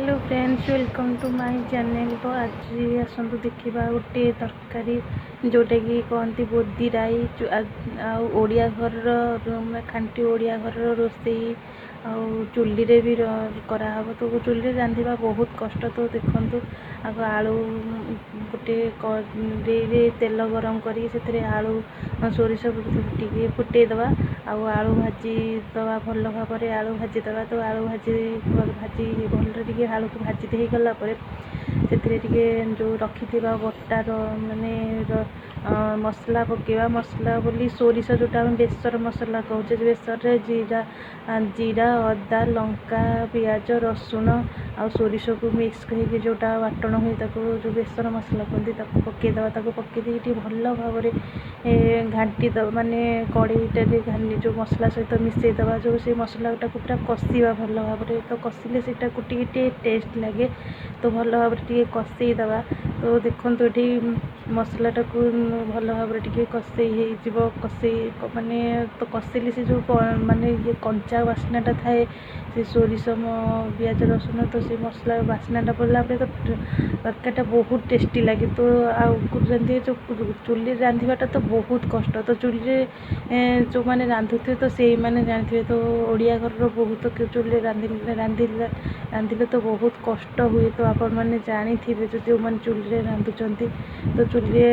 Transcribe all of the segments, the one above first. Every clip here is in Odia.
Hello friends, welcome to my channel. ତ ଆଜି ଆସନ୍ତୁ ଦେଖିବା ଗୋଟିଏ ତରକାରୀ, ଯେଉଁଟାକି କହନ୍ତି ବୋଦି ରାଇ। ଆଉ ଓଡ଼ିଆ ଘରର, ଖାଣ୍ଟି ଓଡ଼ିଆ ଘରର ରୋଷେଇ, ଆଉ ଚୁଲିରେ ବି କରାହେବ। ତ ଚୁଲିରେ ରାନ୍ଧିବା ବହୁତ କଷ୍ଟ। ତ ଦେଖନ୍ତୁ, ଆଗ ଆଳୁ ଗୋଟେ କଡ଼େଇରେ ତେଲ ଗରମ କରିକି ସେଥିରେ ଆଳୁ ସୋରିଷ ଟିକେ ଫୁଟେଇଦେବା ଆଉ ଆଳୁ ଭାଜିଦେବା। ଭଲ ଭାବରେ ଆଳୁ ଭାଜିଦେବା। ତ ଆଳୁ ଭାଜି ଭାଜି ଭଲରେ ଟିକେ ଆଳୁକୁ ଭାଜି ହେଇଗଲା ପରେ ସେଥିରେ ଟିକେ ଯେଉଁ ରଖିଥିବା ବଟାର ମାନେ ମସଲା ପକାଇବା। ମସଲା ବୋଲି ସୋରିଷ, ଯେଉଁଟା ଆମେ ବେସର ମସଲା କହୁଛେ। ବେସରରେ ଜିରା, ଅଦା, ଲଙ୍କା, ପିଆଜ, ରସୁଣ ଆଉ ସୋରିଷକୁ ମିକ୍ସ ହେଇକି ଯେଉଁଟା ବାଟଣ ହୁଏ, ତାକୁ ଯେଉଁ ବେସର ମସଲା କୁହନ୍ତି, ତାକୁ ପକାଇଦେବା। ତାକୁ ପକାଇ ଦେଇକି ଟିକେ ଭଲ ଭାବରେ ଘାଣ୍ଟି ଦେବା, ମାନେ କଡ଼େଇଟାରେ ଯେଉଁ ମସଲା ସହିତ ମିଶାଇଦେବା। ଯେଉଁ ସେଇ ମସଲାଟାକୁ ପୁରା କଷିବା ଭଲ ଭାବରେ। ତ କଷିଲେ ସେଇଟାକୁ ଟିକେ ଟିକେ ଟେଷ୍ଟ ଲାଗେ। ତ ଭଲ ଭାବରେ ଟିକେ କଷେଇଦେବା। ତ ଦେଖନ୍ତୁ, ଏଠି ମସଲାଟାକୁ ଭଲ ଭାବରେ ଟିକେ କଷେଇ ହେଇଯିବ। କଷେଇ ମାନେ ତ କଷିଲେ ସେ ଯେଉଁ ମାନେ ଇଏ କଞ୍ଚା ବାସ୍ନାଟା ଥାଏ, ସେ ସୋରିଷ, ପିଆଜ, ରସୁଣ, ତ ସେ ମସଲା ବାସ୍ନାଟା ପଡ଼ିଲା ପରେ ତ ତରକାରୀଟା ବହୁତ ଟେଷ୍ଟି ଲାଗେ। ତ ଆଉ ଯେଉଁ ଚୁଲିରେ ରାନ୍ଧିବାଟା ତ ବହୁତ କଷ୍ଟ। ତ ଚୁଲିରେ ଯେଉଁମାନେ ରାନ୍ଧୁଥିବେ, ତ ସେଇମାନେ ଜାଣିଥିବେ। ତ ଓଡ଼ିଆ ଘରର ବହୁତ ଚୁଲିରେ ରାନ୍ଧିଲେ ତ ବହୁତ କଷ୍ଟ ହୁଏ। ତ ଆପଣମାନେ ଜାଣିଥିବେ ଯେ ଯେଉଁମାନେ ଚୁଲିରେ ରାନ୍ଧୁଛନ୍ତି। ତ ଚୁଲିରେ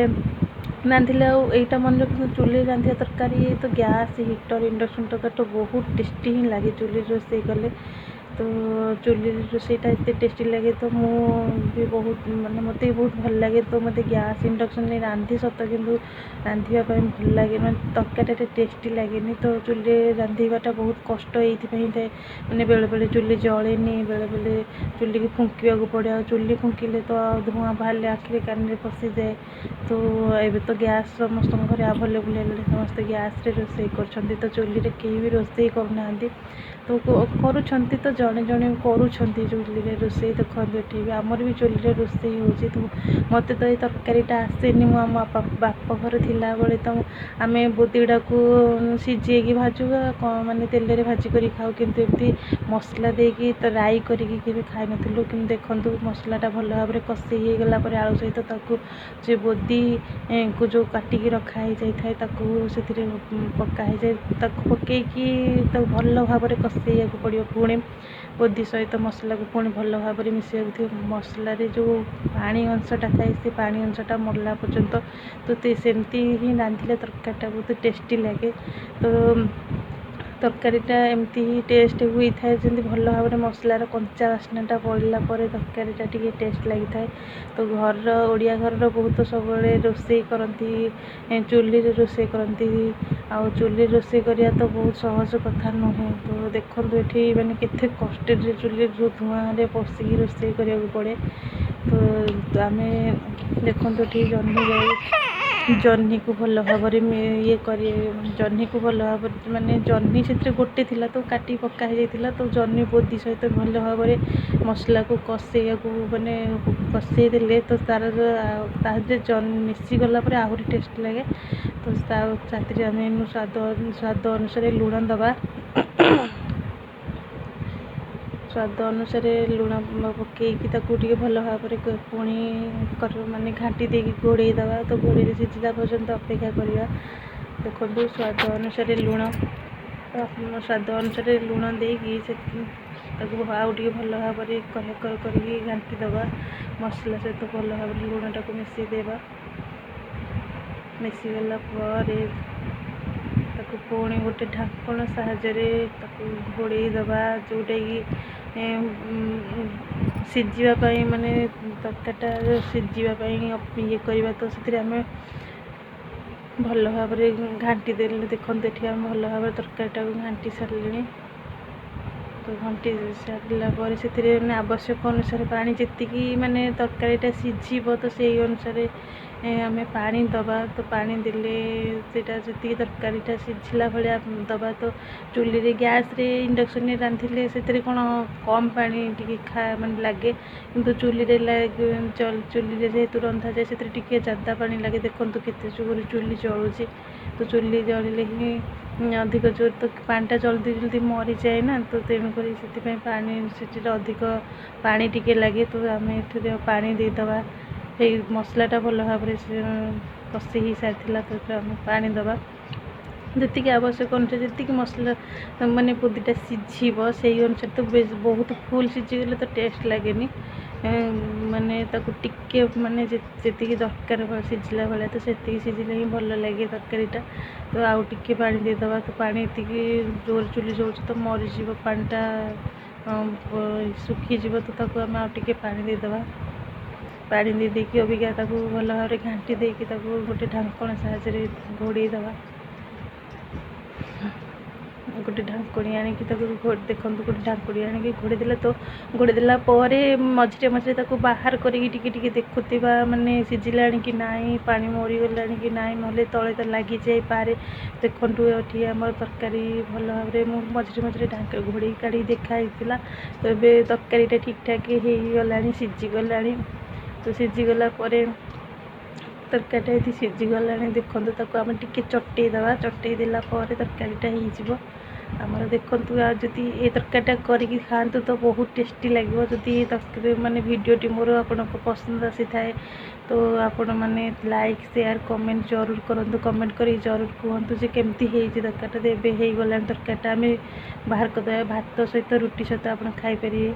ରାନ୍ଧିଲେ, ଆଉ ଏଇଟା ମନେ ରଖନ୍ତୁ, ଚୁଲିରେ ରାନ୍ଧିବା ତରକାରୀ ତ ଗ୍ୟାସ୍, ହିଟର୍, ଇଣ୍ଡକ୍ସନ୍ ତରକାରୀ ତ ବହୁତ ଟେଷ୍ଟି ହିଁ ଲାଗେ ଚୁଲିରେ ରୋଷେଇ କଲେ। ତ ଚୁଲିରେ ରୋଷେଇଟା ଏତେ ଟେଷ୍ଟି ଲାଗେ, ତ ମୁଁ ବି ବହୁତ, ମାନେ ମୋତେ ବି ବହୁତ ଭଲ ଲାଗେ। ତ ମୋତେ ଗ୍ୟାସ୍, ଇଣ୍ଡକ୍ସନ୍ରେ ରାନ୍ଧି ସତ, କିନ୍ତୁ ରାନ୍ଧିବା ପାଇଁ ଭଲ ଲାଗେ, ମାନେ ତରକାରୀଟା ଏତେ ଟେଷ୍ଟି ଲାଗେନି। ତ ଚୁଲିରେ ରାନ୍ଧିବାଟା ବହୁତ କଷ୍ଟ ଏଇଥିପାଇଁ ଥାଏ, ମାନେ ବେଳେବେଳେ ଚୁଲି ଜଳେନି, ବେଳେବେଳେ ଚୁଲିକି ଫୁଙ୍କିବାକୁ ପଡ଼େ। ଆଉ ଚୁଲି ଫୁଙ୍କିଲେ ତ ଆଉ ଧୂଆଁ ବାହାରିଲେ ଆଖିରେ କାନରେ ପଶିଯାଏ। ତ ଏବେ ତ ଗ୍ୟାସ୍ ସମସ୍ତଙ୍କ ଘରେ ଆଭେଲେବୁଲ୍ ହେଲାଣି, ସମସ୍ତେ ଗ୍ୟାସ୍ରେ ରୋଷେଇ କରୁଛନ୍ତି। ତ ଚୁଲିରେ କେହି ବି ରୋଷେଇ କରୁନାହାନ୍ତି। ତ କରୁଛନ୍ତି ତ ଜଣେ ଜଣେ କରୁଛନ୍ତି ଚୁଲିରେ ରୋଷେଇ। ଦେଖନ୍ତୁ, ଏଠି ବି ଆମର ବି ଚୁଲିରେ ରୋଷେଇ ହେଉଛି। ତ ମୋତେ ତ ଏଇ ତରକାରୀଟା ଆସେନି। ମୁଁ ଆମ ବାପ ଘରେ ଥିଲାବେଳେ ତ ଆମେ ବୋଦିଗୁଡ଼ାକୁ ସିଝେଇକି ଭାଜୁ, ମାନେ ତେଲରେ ଭାଜି କରି ଖାଉ, କିନ୍ତୁ ଏମିତି ମସଲା ଦେଇକି ତ ରାଇ କରିକି କେବେ ଖାଇନଥିଲୁ। କିନ୍ତୁ ଦେଖନ୍ତୁ, ମସଲାଟା ଭଲ ଭାବରେ କଷି ହେଇଗଲା ପରେ ଆଳୁ ସହିତ ତାକୁ ସେ ବୋଦିକୁ ଯେଉଁ କାଟିକି ରଖା ହେଇଯାଇଥାଏ, ତାକୁ ସେଥିରେ ପକା ହେଇଯାଏ। ତାକୁ ପକାଇକି ତାକୁ ଭଲ ଭାବରେ କଷେଇବାକୁ ପଡ଼ିବ। ପୁଣି ବୋଦି ସହିତ ମସଲାକୁ ପୁଣି ଭଲ ଭାବରେ ମିଶାଇବାକୁ ଥିବ। ମସଲାରେ ଯେଉଁ ପାଣି ଅଂଶଟା ଥାଏ, ସେ ପାଣି ଅଂଶଟା ମରିଲା ପର୍ଯ୍ୟନ୍ତ ତ ସେମିତି ହିଁ ରାନ୍ଧିଲେ ତରକାରୀଟା ବହୁତ ଟେଷ୍ଟି ଲାଗେ। ତ ତରକାରୀଟା ଏମିତି ହିଁ ଟେଷ୍ଟ ହୋଇଥାଏ, ଯେମିତି ଭଲ ଭାବରେ ମସଲାର କଞ୍ଚା ବାସ୍ନାଟା ପଡ଼ିଲା ପରେ ତରକାରୀଟା ଟିକେ ଟେଷ୍ଟ ଲାଗିଥାଏ। ତ ଘରର, ଓଡ଼ିଆ ଘରର ବହୁତ ସବୁବେଳେ ରୋଷେଇ କରନ୍ତି, ଚୁଲିରେ ରୋଷେଇ କରନ୍ତି। ଆଉ ଚୁଲିରେ ରୋଷେଇ କରିବା ତ ବହୁତ ସହଜ କଥା ନୁହେଁ। ତ ଦେଖନ୍ତୁ, ଏଠି ମାନେ କେତେ କଷ୍ଟରେ ଚୁଲିରେ ଯେଉଁ ଧୂଆଁରେ ପଶିକି ରୋଷେଇ କରିବାକୁ ପଡ଼େ। ତ ଆମେ ଦେଖନ୍ତୁ, ଏଠି ଜହ୍ନି ରାଇ, ଜହ୍ନିକୁ ଭଲ ଭାବରେ ଇଏ କରି, ଜହ୍ନିକୁ ଭଲ ଭାବରେ, ମାନେ ଜହ୍ନି ସେଥିରେ ଗୋଟେ ଥିଲା, ତ କାଟି ପକା ହେଇଯାଇଥିଲା। ତ ଜହ୍ନି ବୋଦି ସହିତ ଭଲ ଭାବରେ ମସଲାକୁ କଷେଇବାକୁ, ମାନେ କଷେଇ ଦେଲେ ତ ତା'ର ତା ଦେହରେ ଜହ୍ନି ମିଶିଗଲା ପରେ ଆହୁରି ଟେଷ୍ଟ ଲାଗେ। ତ ତା ସାଥିରେ ଆମେ ସ୍ୱାଦ ଅନୁସାରେ ଲୁଣ ଦେବା। ସ୍ୱାଦ ଅନୁସାରେ ଲୁଣ ପକାଇକି ତାକୁ ଟିକେ ଭଲ ଭାବରେ ପୁଣି ମାନେ ଘାଣ୍ଟି ଦେଇକି ଘୋଡ଼େଇ ଦେବା। ତ ଘୋଡ଼େଇରେ ସିଝିଲା ପର୍ଯ୍ୟନ୍ତ ଅପେକ୍ଷା କରିବା। ଦେଖନ୍ତୁ, ସ୍ୱାଦ ଅନୁସାରେ ଲୁଣ ଦେଇକି ସେ ତାକୁ ଆଉ ଟିକେ ଭଲ ଭାବରେ କରିକି ଘାଣ୍ଟି ଦେବା। ମସଲା ସହିତ ଭଲ ଭାବରେ ଲୁଣଟାକୁ ମିଶାଇ ଦେବା। ମିଶିଗଲା ପରେ ତାକୁ ପୁଣି ଗୋଟେ ଢାଙ୍କଣ ସାହାଯ୍ୟରେ ତାକୁ ଘୋଡ଼େଇ ଦେବା, ଯେଉଁଟାକି ସିଝିବା ପାଇଁ, ମାନେ ତରକାରୀଟା ସିଝିବା ପାଇଁ ଇଏ କରିବା। ତ ସେଥିରେ ଆମେ ଭଲ ଭାବରେ ଘାଣ୍ଟି ଦେଲେ। ଦେଖନ୍ତୁ, ଏଠି ଆମେ ଭଲ ଭାବରେ ତରକାରୀଟାକୁ ଘାଣ୍ଟି ସାରିଲିଣି। ତ ଘାଣ୍ଟି ସାରିଲା ପରେ ସେଥିରେ ମାନେ ଆବଶ୍ୟକ ଅନୁସାରେ ପାଣି, ଯେତିକି ମାନେ ତରକାରୀଟା ସିଝିବ, ତ ସେଇ ଅନୁସାରେ ଆମେ ପାଣି ଦେବା। ତ ପାଣି ଦେଲେ ସେଇଟା ଯେତିକି ତରକାରୀଟା ସିଝିଲା ଭଳିଆ ଦେବା। ତ ଚୁଲିରେ, ଗ୍ୟାସ୍ରେ, ଇଣ୍ଡକ୍ସନ୍ରେ ରାନ୍ଧିଲେ ସେଥିରେ କ'ଣ କମ୍ ପାଣି ଟିକେ ମାନେ ଲାଗେ, କିନ୍ତୁ ଚୁଲିରେ ଯେହେତୁ ରନ୍ଧାଯାଏ, ସେଥିରେ ଟିକେ ଜାଦା ପାଣି ଲାଗେ। ଦେଖନ୍ତୁ, କେତେ ଜୋରରେ ଚୁଲି ଜଳୁଛି। ତ ଚୁଲି ଜଳିଲେ ହିଁ ଅଧିକ ଜୋର ତ ପାଣିଟା ଜଲ୍ଦି ଜଲ୍ଦି ମରିଯାଏ ନା, ତ ତେଣୁକରି ସେଥିପାଇଁ ପାଣି ସେଠିରେ ଅଧିକ ପାଣି ଟିକେ ଲାଗେ। ତ ଆମେ ଏଥିରେ ପାଣି ଦେଇଦେବା। ହେଇ ମସଲାଟା ଭଲ ଭାବରେ କଷି ହେଇସାରିଥିଲା, ତ ଆମେ ପାଣି ଦେବା ଯେତିକି ଆବଶ୍ୟକ ଅନୁସାରେ, ଯେତିକି ମସଲା ମାନେ ବୋଦିଟା ସିଝିବ ସେଇ ଅନୁସାରେ। ତ ବହୁତ ଫୁଲ୍ ସିଝିଗଲେ ତ ଟେଷ୍ଟ ଲାଗେନି। ମାନେ ତାକୁ ଟିକେ ମାନେ ଯେତିକି ଦରକାର ସିଝିଲା ଭଳିଆ, ତ ସେତିକି ସିଝିଲେ ହିଁ ଭଲ ଲାଗେ ତରକାରୀଟା। ତ ଆଉ ଟିକେ ପାଣି ଦେଇଦେବା। ତ ପାଣି ଏତିକି ଜୋର ଚୁଲି ଜଳୁଛି, ତ ମରିଯିବ ପାଣିଟା, ଶୁଖିଯିବ। ତ ତାକୁ ଆମେ ଆଉ ଟିକେ ପାଣି ଦେଇଦେବା। ପାଣି ଦେଇ ଦେଇକି ଅବିକା ତାକୁ ଭଲ ଭାବରେ ଘାଣ୍ଟି ଦେଇକି ତାକୁ ଗୋଟେ ଢାଙ୍କଣା ସାହାଯ୍ୟରେ ଘୋଡ଼େଇ ଦେବା। ଗୋଟେ ଢାଙ୍କୁଣୀ ଆଣିକି ତାକୁ ଦେଖନ୍ତୁ, ଗୋଟେ ଢାଙ୍କୁଣୀ ଆଣିକି ଘୋଡ଼େଇ ଦେଲେ, ତ ଘୋଡ଼େଇ ଦେଲା ପରେ ମଝିରେ ମଝିରେ ତାକୁ ବାହାର କରିକି ଟିକେ ଟିକେ ଦେଖୁଥିବା, ମାନେ ସିଝିଲାଣି କି ନାହିଁ, ପାଣି ମରିଗଲାଣି କି ନାହିଁ, ନହେଲେ ତଳେ ତ ଲାଗିଯାଇପାରେ। ଦେଖନ୍ତୁ, ଏଠି ଆମର ତରକାରୀ ଭଲ ଭାବରେ ମୁଁ ମଝିରେ ମଝିରେ ଢାଙ୍କ ଘୋଡ଼େଇ କାଢ଼ିକି ଦେଖା ହେଇଥିଲା। ତ ଏବେ ତରକାରୀଟା ଠିକ୍ଠାକ୍ ହେଇଗଲାଣି, ସିଝିଗଲାଣି। ତ ସିଝିଗଲା ପରେ ତରକାରୀଟା ଏଠି ସିଝିଗଲାଣି ଦେଖନ୍ତୁ। ତାକୁ ଆମେ ଟିକେ ଚଟେଇ ଦେବା। ଚଟେଇ ଦେଲା ପରେ ତରକାରୀଟା ହେଇଯିବ ଆମର। ଦେଖନ୍ତୁ, ଆଉ ଯଦି ଏ ତରକାରୀଟା କରିକି ଖାଆନ୍ତୁ ତ ବହୁତ ଟେଷ୍ଟି ଲାଗିବ। ଯଦି ଏ ତରକାରୀ ମାନେ ଭିଡ଼ିଓଟି ମୋର ଆପଣଙ୍କୁ ପସନ୍ଦ ଆସିଥାଏ, ତ ଆପଣମାନେ ଲାଇକ୍, ସେୟାର, କମେଣ୍ଟ ଜରୁର କରନ୍ତୁ। କମେଣ୍ଟ କରିକି ଜରୁର କୁହନ୍ତୁ ଯେ କେମିତି ହେଇଛି ତରକାରୀଟା। ଏବେ ହେଇଗଲାଣି ତରକାରୀଟା, ଆମେ ବାହାର କରିଦେବା। ଭାତ ସହିତ, ରୁଟି ସହିତ ଆପଣ ଖାଇପାରିବେ।